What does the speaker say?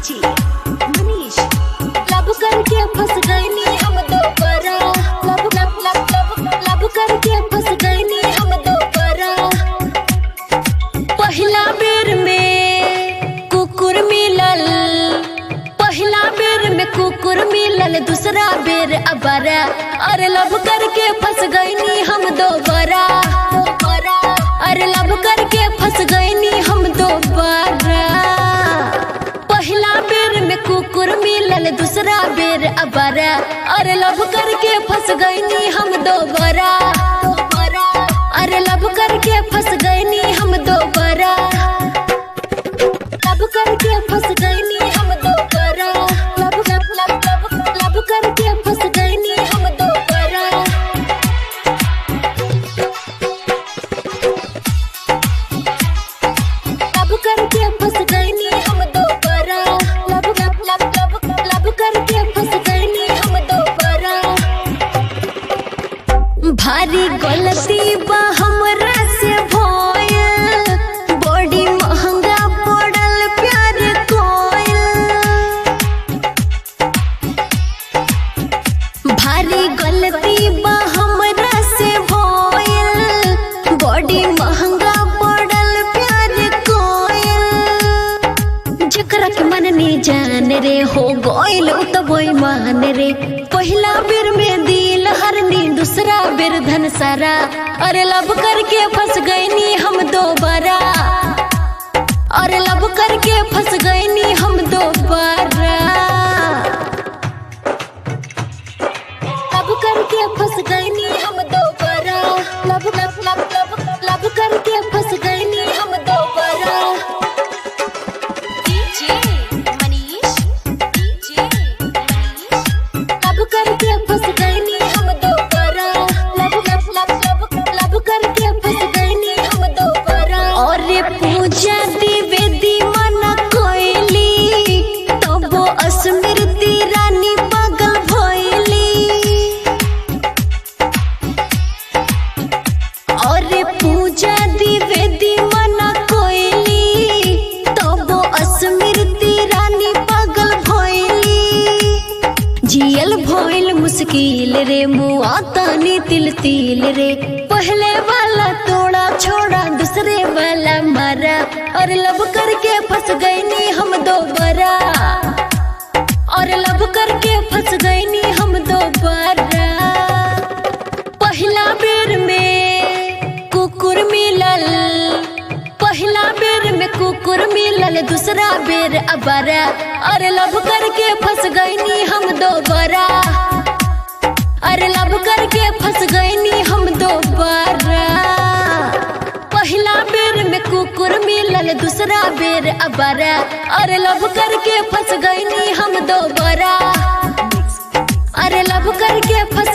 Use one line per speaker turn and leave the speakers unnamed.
DJ Manish. Love करके फंस गईनी हम दोबारा, love love love love love करके फंस गईनी हम दोबारा। पहिला बेर में कुकुर मिलल, पहिला बेर में कुकुर मिलल, दूसरा बेर अबारा। अरे लव करके फंस गईनी हम दोबारा, अरे लव करके फंस गईनी हम दोबारा। पहिला बेर में कुकुर मिलल, दूसरा बेर अबारा। अरे लव करके फंस गईनी हम दोबारा, अरे लव करके फंस गईनी हम दोबारा। लव करके फंस गईनी हम दोबारा, love love love love love करके फंस गईनी हम दोबारा। लव करके फंस गईनी हम दोबारा, love love love love love करके फंस गईनी हम दोबारा। भारी गलती बा हमरा से भइल, बड़ी महंगा पड़ल प्यार कोइल। भारी गलती बा हमरा से भइल, बड़ी महंगा पड़ल प्यार कोइल। जकरा के मन नी जान रे, हो गइल उ त बेईमान रे। पहिला बेर में दिल हरनी, दूसरा बेर धन सारा। अरे लव करके फंस गईनी हम दोबारा, अरे लव करके फंस गईनी हम दोबारा। लव करके फंस गईनी हम दोबारा, love love love love love करके फंस गईनी हम दोबारा।
DJ Manish, DJ Manish.
Love करके फंस गईनी हम दोबारा, love love love love love करके फंस गईनी हम दोबारा। और पूजा द्विवेदी मना कोइली, तबो स्मृति रानी पागल भइली। और पूजा द्विवेदी मना कोइली, तबो स्मृति रानी पागल भइली। जियल भइल मुश्किल रे, मुआ तानी तिल तिल रे। पहले वाला तोड़ा छोड़ा, दूसरे वाला मारा। और लव करके फंस गईनी हम दोबारा, और लव करके फंस गईनी हम दोबारा। पहिला बेर में कुकुर मिलल, पहिला बेर में कुकुर मिलल, दूसरा बेर अबारा। अरे लव करके फंस गईनी हम दोबारा, अरे लव करके फंस गईनी हम दोबारा। पहिला बेर में कुकुर मिलल, दूसरा बेर अबारा। अरे लव करके फंस गईनी हम दोबारा, अरे लव करके फंस